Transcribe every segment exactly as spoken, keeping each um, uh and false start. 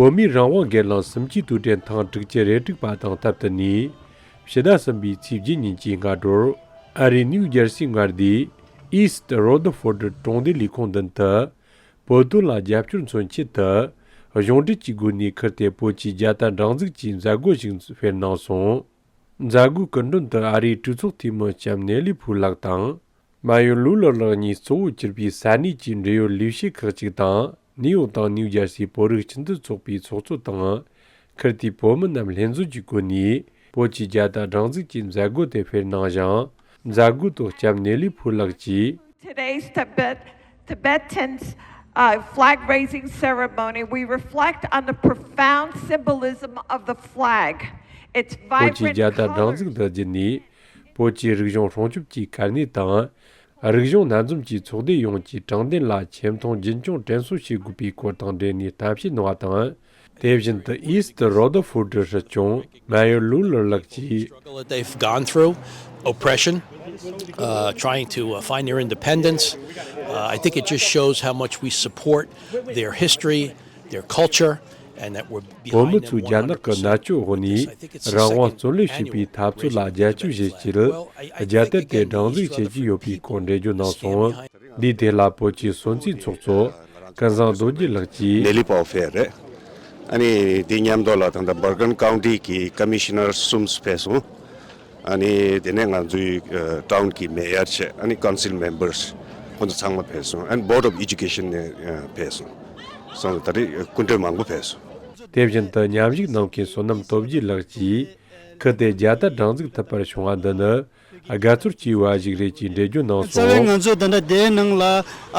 བོད་མིའི་རང་དབང་སྒེར་ལངས་གསུམ་བཅུའི་དུས་དྲན་ཐེངས་དྲུག་ཅུ་རེ་དྲུག་པ་དང་སྟབས་བསྟུན་ནས། ཕྱི་ཟླ་གསུམ་པའི་ཚེས་བརྒྱད་ཉིན་གྱི་སྔ་དྲོར་ཨ་རིའི་ནིའུ་ཇར་སིའི་མངའ་སྡེའི་East Rutherford གྲོང་སྡེ་ལས་ཁུངས་མདུན་དུ། བོད་དོན་ལ་རྒྱབ་སྐྱོར་མཚོན་ཆེད་དུ། གཞུང་འབྲེལ་གྱི་སྒོ་ནས་ཁུལ་དེར་བོད་ཀྱི་རྒྱལ་དར་སྒྲེང་འཛུགས་ཀྱི་མཛད་སྒོ་ཞིག་སྤེལ་གནང་སོང་། མཛད་སྒོའི་སྐུ་མགྲོན་དུ་ཨ་རིའི་གྲོས་ཚོགས་འཐུས་མི་ལྕམ་ནེ་ལི་ཕུའུ་ལགས་དང་། མ་ཡོན་ལུའུ་ལི་ལགས་གཉིས་གཙོ་བོ་གྱུར་པའི་ས་གནས་ཀྱི་འབྲེལ་ཡོད་ལས་བྱེད་ཁག་ཅིག་དང་། ནིའུ་ཡོག་དང་ནིའུ་ཇར་སིའི་བོད་རིགས་སྤྱི་མཐུན་ཚོགས་པའི་ཚོགས་གཙོ་དང་། ཁུལ་དེའི་བོད་མི་རྣམས་ལྷན་འཛོམས་ཀྱི་སྒོ་ནས་བོད་ཀྱི་རྒྱལ་དར་སྒྲེང་འཛུགས་ཀྱི་མཛད་སྒོ་དེ་སྤེལ་གནང་ཞིང་། མཛད་སྒོའི་ཐོག་ལྕམ་ནེ་ལི་ཕུའུ་ལགས་ཀྱིས། Today's Tibet, Tibetans uh, flag raising ceremony, we reflect on the profound symbolism of the flag. Its བོད་ཀྱི་vibrant རྒྱལ་དར་སྒྲེང་འཛུགས་འདི་བརྒྱུད་ནས། བོད་ཀྱི་རིག་གཞུང་སྲུང་སྐྱོབ་ཀྱི་གལ་གནད་དང་། རིག་གཞུང་སྣ་འཛོམས་ཀྱིས་ཚོགས་སྡེ་ཡོངས་ཀྱི་དྲང་བདེན་ལ་ཆེ་མཐོང་རྒྱུན་འཁྱོངས་དྲན་གསོ་བྱེད་དགོས་པའི་སྐོར་དང་འབྲེལ་ནས་གཏམ་བཤད་གནང་བ་དང་། དེ་བཞིན་དུ་East Rutherford སྲིད་སྐྱོང་མ་ཡོན་ལུའུ་ལི་ལགས་ཀྱིས། Struggle that they've gone through, oppression, uh, trying to uh, find their independence. Uh, I think it just shows how much we support their history, their culture, and that we're བོད་མི་ཚོས་རྒྱ་ནག་གི་མནར་གཅོད་འོག་ནས་རང་དབང་བརྩོན་ལེན་བྱེད་པའི་འཐབ་རྩོད་ལ་རྒྱབ་སྐྱོར་བྱེད་ཕྱིར། རྒྱལ་དར་དེ་སྒྲེང་འཛུགས་བྱེད་ཀྱི་ཡོད་པའི་སྐོར་འགྲེལ་བརྗོད་གནང་སོང་། འདིའི་ཐད་ལ་བོད་ཀྱི་སྲོལ་འཛིན་ཚོགས་གཙོ་ཀུན་བཟང་རྡོ་རྗེ་ལགས་ཀྱིས། ནེ་ལི་པའོ་ཧྥེ་རེད། ཨ་ནི་དེ་མཉམ་དུ་ལ་ད་ལྟ་Bergen County གི་Commissioner གསུམ་ཕེབས་སོང་། ཨ་ནི་དེ་ནས་ང་ཚོའི་ཊའུན་གི་མེ་ཡར་བྱས། ཨ་ནི་Council Members ཁོང་ཚོ་ཚང་མ་ཕེབས་སོང་། ཨ་ནི་Board of Education ནས་ཕེབས་སོང་། སོང་ད་རེས་སྐུ་མགྲོན་མང་པོ་ཕེབས་སོང་། དེ་བཞིན་དུ་མཉམ་ཞུགས་གནང་མཁན་བསོད་ནམས་སྟོབས་རྒྱས་ལགས་ཀྱིས། ཁུལ་དེ་རྒྱལ་དར་སྒྲེང་འཛུགས་ཐུབ་པར་བྱུང་བ་འདི་ནི། དགའ་ཚོར་སྐྱེ་བ་ཞིག་རེད་ཅེས་འགྲེལ་བརྗོད་གནང་རྩ་བའི་སོང་། ང་ཚོ་ད་ལྟ་དེའི་ནང་ལ་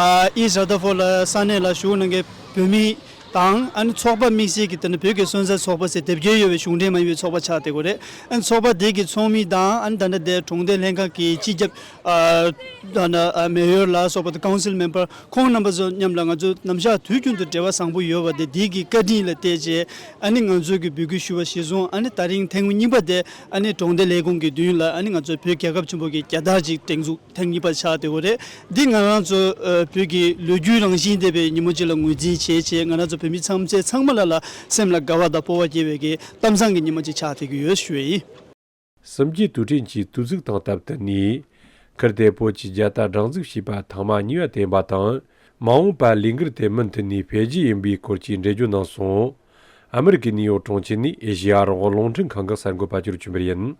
ཨ་East Rutherford ལ་ས་གནས་ལ་བཞུགས་གནང་མཁན་བོད་མི་དང་། ཨ་ནི་ཚོགས་པ་དམིགས་བསལ་གྱི་ད་ནི་བོད་ཀྱི་སོན་རྩ་ཚོགས་པ་ཟེར་དེབ་སྐྱེལ་ཡོད་པའི་གཞུང་འབྲེལ་མ་ཡིན་པའི་ཚོགས་པ་ཆགས་བསྡད་ཡོད་རེད། ཨ་ནི་ཚོགས་པ་དེ་གི་ཚོགས་མི་དང་། ཨ་ནི་ད་ལྟ་དེ་གྲོང་སྡེ་ལྷན་ཁང་གི་སྤྱི་ཁྱབ་ཨ་ད་ནི་ཨ་མེ་ཡོར་ལ་སོགས་པ་དང་Council Member ཁོང་རྣམ་པ་ཚོ་མཉམ་ལ་ང་ཚོ་ནམ་ཞག་དུས་རྒྱུན་དུ་འབྲེལ་བ་བཟང་པོ་ཡོད་པ་དེ་འདི་གི་བཀའ་དྲིན་ལ་བརྟེན་བྱས། ཨ་ནི་ང་ཚོ་གི་འབོད་སྐུལ་ཞུ་བ་གཞིར་བཟུང་། ཨ་ནི་ད་རིང་ཐེངས་གཉིས་པ་དེ་ཨ་ནི་གྲོང་སྡེ་ལས་ཁུངས་ཀྱི་མདུན་ལ་ཨ་ནི་ང་ཚོ་བོད་རྒྱལ་ཁབ་ཆེན་པོ་གི་རྒྱལ་དར་ཅིག་སྒྲེང་འཛུགས་ཐེངས་གཉིས་པ་ཆགས་བསྡད་ཡོད་རེད། འདི་ང་རང་ཚོ་ཨ་བོད་ཀྱི་ལོ་རྒྱུས་རང་བཞིན་ལྡན་པའི་ཉིན་མོ་ཅིག་ལ་ངོས་འཛིན་བྱས་བྱས། ང་རང་ཚོ་བོད་མི་ཚང་ཚད་ཚང་མ་ལ་ལ་སེམས་ལ་དགའ་བ་དང་སྤོབས་པ་སྐྱེ་བའི་གི་གཏམ་བཟང་གི་ཉིན་མོ་ཅིག་ཆགས་བསྡད་ཀྱི་ཡོད་ཞུ་བ་ཡིན། གསུམ་བཅུའི་དུས་དྲན་གྱི་དུས་ཚིགས་དང་སྟབས་བསྟུན་ནས། ཁུལ་དེར་བོད་ཀྱི་རྒྱལ་དར་སྒྲེང་འཛུགས་བྱས་པ་ཐེངས་མ་གཉིས་པ་དེ་ཡིན་པ་དང་། མ་འོངས་པར་ལས་འགུལ་དེ་མུ་མཐུད་ནས་སྤེལ་རྒྱུ་ཡིན་པའི་སྐོར་གྱི་འགྲེལ་བརྗོད་གནང་སོང་། ཨ་མི་རི་ཀའི་ནིའུ་ཡོག་གྲོང་ཁྱེར་ནས་ཨེ་ཤེ་ཡ་རང་དབང་རླུང་འཕྲིན་ཁང་གི་གསར་འགོད་པ་ཅིག་ཆུ་འབུར་ཡིན།